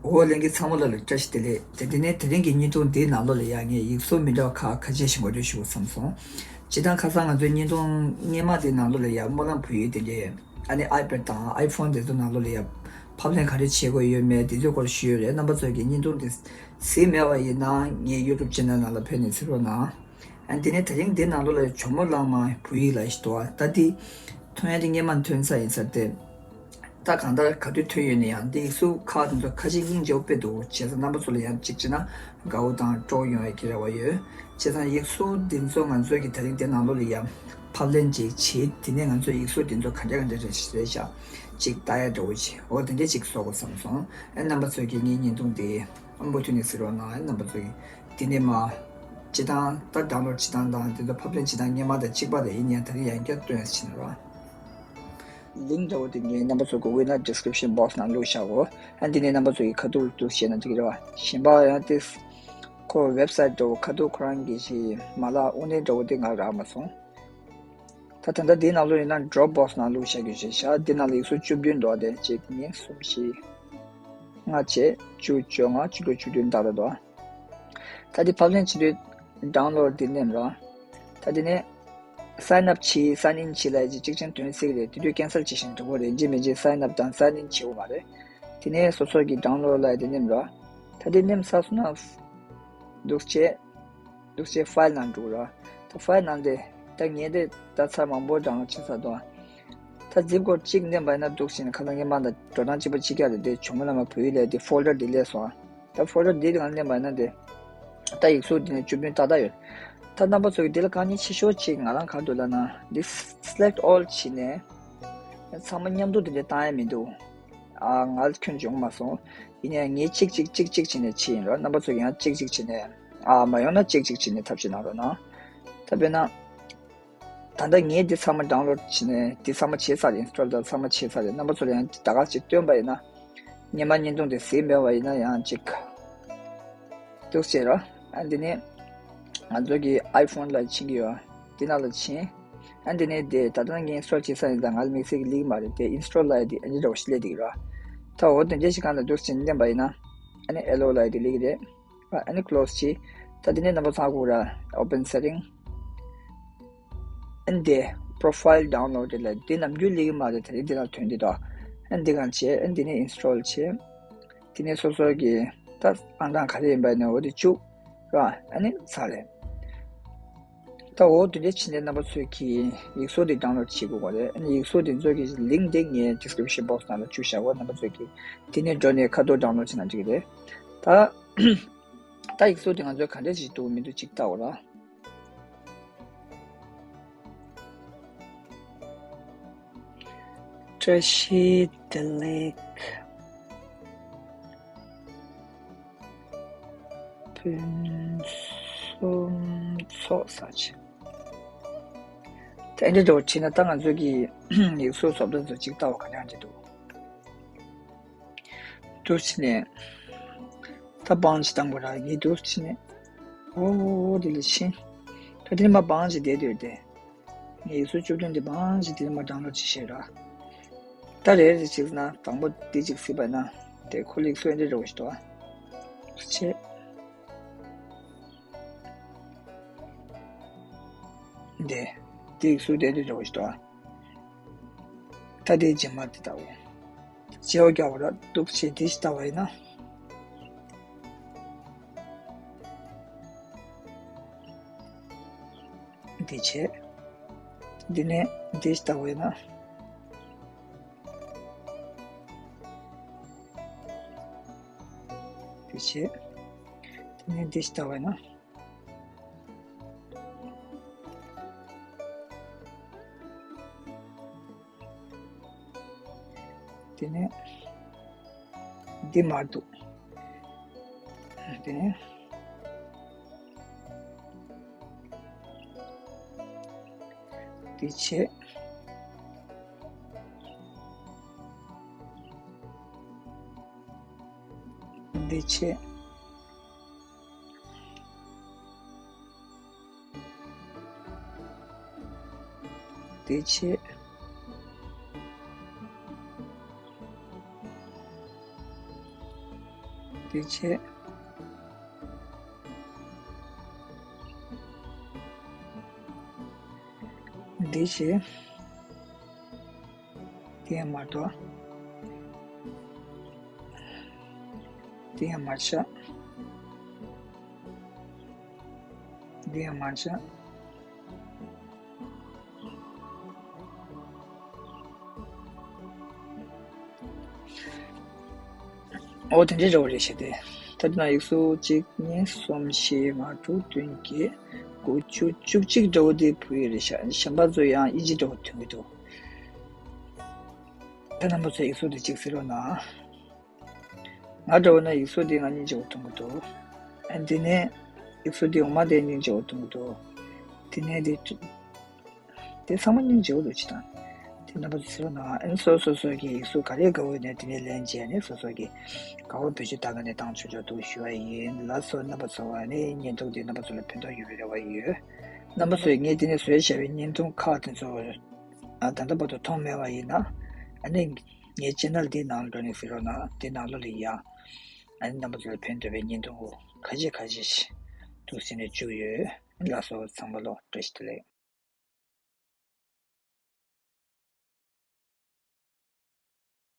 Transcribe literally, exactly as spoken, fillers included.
འོ་ལྷན་རྒྱས་ཚང་མ་ལ་ལ་བཀྲ་ཤིས་བདེ་ལེགས། དེ་དེ་ནས་དེ་རིང་གི་བརྙན་ཐུང་འདིའི་ནང་ལོགས་ལ་ཡ་ངས་ཡིག་གཟུགས་མི་འདྲ་བ་ཁག་ཁ་ཤས་ཤིག་ངོ་སྤྲོད་ཞུ་དགོས་བསམ་སོང་། སྤྱིར་བཏང་ཁ་སང་ང་ཚོའི་བརྙན་ཐུང་སྔོན་མ་དེའི་ནང་ལོགས་ལ་ཡ་སྨོན་ལམ་བོད་ཡིག་དེ་འདྲས། ཨ་ནི་iPad་དང་iPhone་དེ་ཚོ་ནང་ལོགས་ལ་ཡ་ཕབ་ལེན་ག་རེ་བྱེད་དགོས་ཡོད་མེད་དེ་ཚོའི་སྐོར་ཞུས་ཡོད་རེད། རྣམ་པ་ཚོས་ཀྱི་བརྙན་ཐུང་དེ་གཟིགས་མེད་པ་ཡིན་ན་ངའི་YouTube channel་ནང་ལ་ཕེབས་ནས་གཟིགས་རོགས་གནང་། ཨ་ནི་དེ་ནས་དེ་རིང་འདི་ནང་ལོགས་ལ་ཇོ་མོ་གླང་མ་བོད་ཡིག་ལ་ཞིག་འདུག་ད་འདི་ཐོན་ཡ་དེ་སྔོན་མ་ཐོན་ས་ཡིན་ས་རེད། ད་གང་ལྟར་ག་དུས་ཐོན་ཡོད་ན་ཡང་འདི་ཡིག་གཟུགས་ཁག་དེ་ཚོ་ཁ་ཤས་སྙིང་རྗེ་པོ་དཔེ་འདུག་བྱས་ཙང་རྣམ་པ་ཚོ་ལ་ཡང་གཅིག་བྱས་ན་དགའ་བོ་དང་སྤྲོ་བོ་ཡོང་བའི་གི་རེ་བ་ཡོད། བྱས་ཙང་ཡིག་གཟུགས་འདི་ཚོ་ང་ཚོས་ཀྱི་དེ་རིང་འདི་ནང་ལོགས་ལ་ཡང་ཕབ་ལེན་ཅིག་བྱེད། དེ་ནས་ང་ཚོས་ཡིག་གཟུགས་འདི་ཚོ་ག་འདྲ་ག་འདྲ་རེད་རེད་ཤག་ཅིག་ལྟ་ཡ་འདྲ་བོ་ཅིག་འོ་དེ་འདྲ་ཅིག་བཟོ་དགོས་བསམ་སོང་། ཨེ་རྣམ་པ་ཚོས་ཀྱི་ངའི་བརྙན་ཐུང་འདི་མུ་མཐུད་ནས་གཟིགས་རོགས་གནང་། ཨེ་རྣམ་པ་ཚོས་ཀྱི་འདི་ནས་མ་སྤྱིར་བཏང་ད་download་བྱེད་སྟངས་དང་དེ་ཚོ་ཕབ་ལེན་བྱེད་སྟངས་སྔོན་མ་དང་གཅིག་པ་དང་ཡིན་ཡང་དེ་རིང་ཡང་བསྐྱར་སྟོན་ཡ་ཕྱིན་རོགས། Link་འདྲ་བོ་དེ་ངས་རྣམ་པ་ཚོ་གི་འོག་ན་description box་ནང་བླུགས་བཞག་གོ། ཨ་འདི་ནས་རྣམ་པ་ཚོ་གི་ཁ་ཐུག་ཏུ་བཤད་ན་འགྲིག་གི་རེད་བ། གཞན་པ་ཡང་དེ་ཁོ་website་འདྲ་བོ་ཁ་ཐུག་ཁོ་རང་གི་ཞིག་མ་ལག་དངོས་གནས་འདྲ་བོ་དེ་ང་རག་མ་སོང་། ད་ད་ལྟ་འདིའི་ནང་ལོགས་ཡིན་ན་Dropbox་ནང་བླུགས་བཞག་གི་རེད་ཤག་འདི་ནང་ལ་ཡིག་གཟུགས་བཅུ་བདུན་འདུག་དེ་གཅིག་གཉིས་གསུམ་བཞི་ལྔ་བཅས་བཅུ་བཅོ་ལྔ་བཅུ་དྲུག་བཅུ་བདུན་ལྟར་འདུག་ད་འདི་ཕབ་ལེན་བྱེད་དུས་download་འདི་ནས་ར། ད་འདི་ནས་sign up་བྱེད་sign in་བྱེད་ལ་ཡི་གཅིག་ཅན་དོན་ཚིག་རེད། དེ་དུས་cancel་བྱེད་བཞིན་འགྲོ་གི་རེད། ཡིན་གཅིག་མིན་གཅིག་sign up་དང་sign in་བྱེད་དགོས་མ་རེད། དེ་ནས་སོ་སོ་གི་download་ལ་ཡི་དེ་ནས་ར། ད་འདི་ནས་ས་སོ་ན་འདུག་བྱས། འདུག་བྱས་file་ནང་འགྲོ་ར། ད་file་ནང་དེ་ད་ངས་དེ་ད་ཚར་མང་པོ་download་བྱེད་ཚར་འདུག་ད་zip code་གཅིག་མནན་པ་ཡིན་ན་འདུག་བྱས་ནས་ཁ་སང་ངས་མ་ད་འགྲོ་སྟངས་གཅིག་པ་གཅིག་རྐྱང་རེད། དེ་ཇོ་མོ་གླང་མ་བོད་ཡིག་ལས་དེ་folder་དེ་སླེབས་སོང་། ད་folder་འདི་ནང་མནན་པ་ཡིན་ན་དེ་ད་ཡིག་གཟུགས་འདི་ནས་བཅུ་བདུན་ཏག་ཏག་ཡོད། ད་རྣམ་པ་ཚོ་གི་འདི་ལ་དཀའ་ངལ་ཆེ་ཤོས་གཅིག་ང་རང་ག་རེ་འདུག་ལབ་ན་འདི་select all་བྱས་ནས་ཚང་མ་མཉམ་དུ་དེ་འདྲ་བཏང་ཡ་མི་འདུག་ཨ་ང་ཁྱོན་བྱུང་མ་སོང་། ཡིན་ཡང་ངས་གཅིག་གཅིག་གཅིག་གཅིག་བྱས་ནས་ཕྱིན་ཡིན་རོགས། རྣམ་པ་ཚོ་ཡང་གཅིག་གཅིག་བྱས་ནས་ཨ་མ་ཡོང་ན་གཅིག་གཅིག་བྱས་ནས་ཐབས་ཤེས་གནང་རོགས་གནང་། ད་དཔེར་ན། ད་ལྟ་ངས་འདི་ཚང་མ་download་བྱས་ནས་འདི་ཚང་མ་བྱས་ཚར་རེད། install་དང་ཚང་མ་བྱས་ཚར་རེད། རྣམ་པ་ཚོ་ལ་ཡང་ད་ག་ཅིག་སྟོན་པ་ཡིན་ན། སྔོན་མ་བརྙན་ཐུང་དེ་གཟིགས་མེད་པ་ཡིན་ན་ཡང་ཅིག་འདུག་བྱས་རོགས། ཨ་འདི་ནས་ང་ཚོ་གི་iPhone་ལ་ཕྱིན་གྱི་ཡོད། འདི་ནང་ལ་ཕྱིན། ཨ་འདི་ནས་དེ་ད་ལྟ་ངས་install་བྱས་ཚར་ཡིན་ད་ང་ལ་དམིགས་བསལ་གྱི་ལིག་མ་རེད་དེ། install་ལ་ཡ་དེ་ཨ་འདི་འདྲ་བོ་ཞིག་སླེབས་འདུག་རོགས། ད་འོ་དེ་འདྲ་ཞིག་གང་ལ་འདུག་བྱས་ནས་བསྟན་པ་ཡིན་ན། ཨ་ནི་allow་ལ་ཡ་དེ་ལིག་རེད། ཨ་ནི་close་བྱས། ད་དེ་ནས་རྣམ་པ་ཚང་གུ་ར་open setting། ཨ་ནི་དེ་profile download་ལ་དེ་ནམ་རྒྱུན་ལིག་མ་རེད། དེ་རིང་འདི་ལ་ཐོན་འདི་དོ། ཨ་ནི་འདི་གང་བྱས། ཨ་ནི་དེ་ནས་install་བྱས། དེ་ནས་སོ་སོ་གི་ད་ཨང་གྲངས་ག་རེ་ཡིན་པ་ནས་འོ་དེ་བཅུག་ར། ཨ་ནི་ཚར་རེད། ད་འོ་དེ་འདྲ་བྱས་ནས་རྣམ་པ་ཚོས་ཀྱི་ཡིག་གཟུགས་དེ་download་བྱེད་དགོས་པ་རེད། ཨ་ནི་ཡིག་གཟུགས་དེ་ཚོ་གི་link་དེ་ངས་description box་ནང་ལ་བཅུག་བཞག་གོ། རྣམ་པ་ཚོས་ཀྱི་དེ་ནས་འགྲོ་ནས་ཁ་ཐོག་download་བྱེད་ན་འགྲིག་གི་རེད། ད། ད་ཡིག་གཟུགས་དེ་ང་ཚོས་ག་འདྲ་ཞིག་འདུག་མི་འདུག་ཅིག་ལྟ་འོ་ར། བཀྲ་ཤིས་བདེ་ལེགས། ཕུན་སུམ་ཚོགས་ཟེར་ཅིག་ད་འདི་འདྲ་བོ་བྲིས་ན་ད་ང་ཚོ་གི་ཡིག་གཟུགས་བཟོ་ལྟ་ཚོ་ཅིག་ལྟ་བ་ག་འདྲ་འདྲ་འདུག་འདུག་བྱས་ནས། ད་བང་ཅིག་བཏང་དགོས་ར་ཡིན། འདུག་བྱས་ནས། འོ་འོ་འོ་དེ་ལ་ཕྱིན། ད་དེ་ནས་མ་བང་ཅིག་བསྡད་འདུག་སྟེ། ངས་ཡིག་གཟུགས་བཅུ་བདུན་དེ་བང་ཅིག་དེ་ནས་མ་download་ཅིག་བྱས་ར། ད་རེ་རེ་ཅིག་ན་དང་པོ་འདི་ཅིག་གཟིགས་པ་ན་དེ་ཁོ་ལ་ཡིག་གཟུགས་འདི་འདྲ་བོ་ཞིག་འདུག་བྱས། འདི། འདི་ཡིག་གཟུགས་འདི་འདྲ་བོ་ཞིག་འདུག་ད་དེ་རྗེས་མ་དེ་ལྟ་བུ། བྱེ་བ་རྒྱག་པ་ར་འདུག་བྱས་དེ་ཞིག་ལྟ་བ་ཡིན་ན། འདི་བྱས། འདི་ནས་འདི་ཞིག་ལྟ་བ་ཡིན་ན། འདི་བྱས། འདི་ནས་འདི་ཞིག་ལྟ་བ་ཡིན་ན། དེ་ནས་འདི་མར་འདུག་དེ་ནས་འདི་བྱས། འདི་བྱས། དེ་བྱས། དེ་བྱས། འདི་བྱས། དེ་ཡང་མ་གཏོགས། དེ་ཡང་མ་ཆགས། འདི་ཡང་མ་ཆགས། ཨོ་དེ་འདྲའི་འདྲ་བོ་རེད་ཤག་དེ། ད་དེ་ན་ཡིག་གཟུགས་གཅིག་གཉིས་གསུམ་བཞི་ལྔ་དྲུག་བདུན་བརྒྱད་དགུ་བཅུ་བཅུ་གཅིག་འདྲ་བོ་དེ་བུད་ཡོད་རེད་ཤག་གཞན་པ་ཚོ་ཡང་ཨིན་ཇི་འདྲ་བོ་ཐོན་གྱི་འདུག་ད་རྣམ་པ་ཚོས་ཡིག་གཟུགས་དེ་གཅིག་གཟིགས་རོགས་གནང་། ང་འདྲ་བོ་ན་ཡིག་གཟུགས་འདི་ང་སྙིང་རྗེ་བོ་མཐོང་གི་འདུག་ཨ་འདི་ནས་ཡིག་གཟུགས་འདི་འོ་མ་དེ་སྙིང་རྗེ་བོ་མཐོང་གི་འདུག་དེ་ནས་དེ་དེ་ཚང་མ་སྙིང་རྗེ་བོ་འདུག་ཅི་དང་། དེ་རྣམ་པ་ཚོ་ཟེར་བ་ན་ཨ་ནི་སོ་སོ་སོ་གི་ཡིག་གཟུགས་ག་རེ་དགའ་བོ་ཡོད་ན་དེ་ནས་ལེན་བྱས་ནས་སོ་སོ་གི་དགའ་བོ་བེད་སྤྱོད་བཏང་ག་ནས་བཏང་ཆོག་ཆོག་འདུག་ཞུ་བ་ཡིན། ལགས་སོ། རྣམ་པ་ཚོ་ཨ་ནི་བརྙན་ཐུང་འདི་རྣམ་པ་ཚོ་ལ་ཕན་ཐོགས་ཡོད་པའི་རེ་བ་ཡོད། རྣམ་པ་ཚོས་ངས་དེ་ནས་བཟོས་བཞག་པའི་བརྙན་ཐུང་ཁག་དེ་ཚོ་ཨ་ད་ལྟ་བར་དུ་མཐོང་མེད་པ་ཡིན་ན་ཨ་ནི། ངའི་ཅེ་ནལ་འདིའི་ནང་ལ་འགྲོ་ནས་གཟིགས་རོགས་གནང་། འདི་ནང་ལོགས་ལ་ཡང་ཨ་ནི་རྣམ་པ་ཚོ་ལ་ཕན་ཐོགས་པའི་བརྙན་ཐུང་ཁ་ཤས་ཁ་ཤས་ཤིག་འདུག་སེ་ནས་བཅུག་ཡོད། ལགས་སོ། ཚང་མ་ལོ་བཀྲ་ཤིས་བདེ་ལེགས།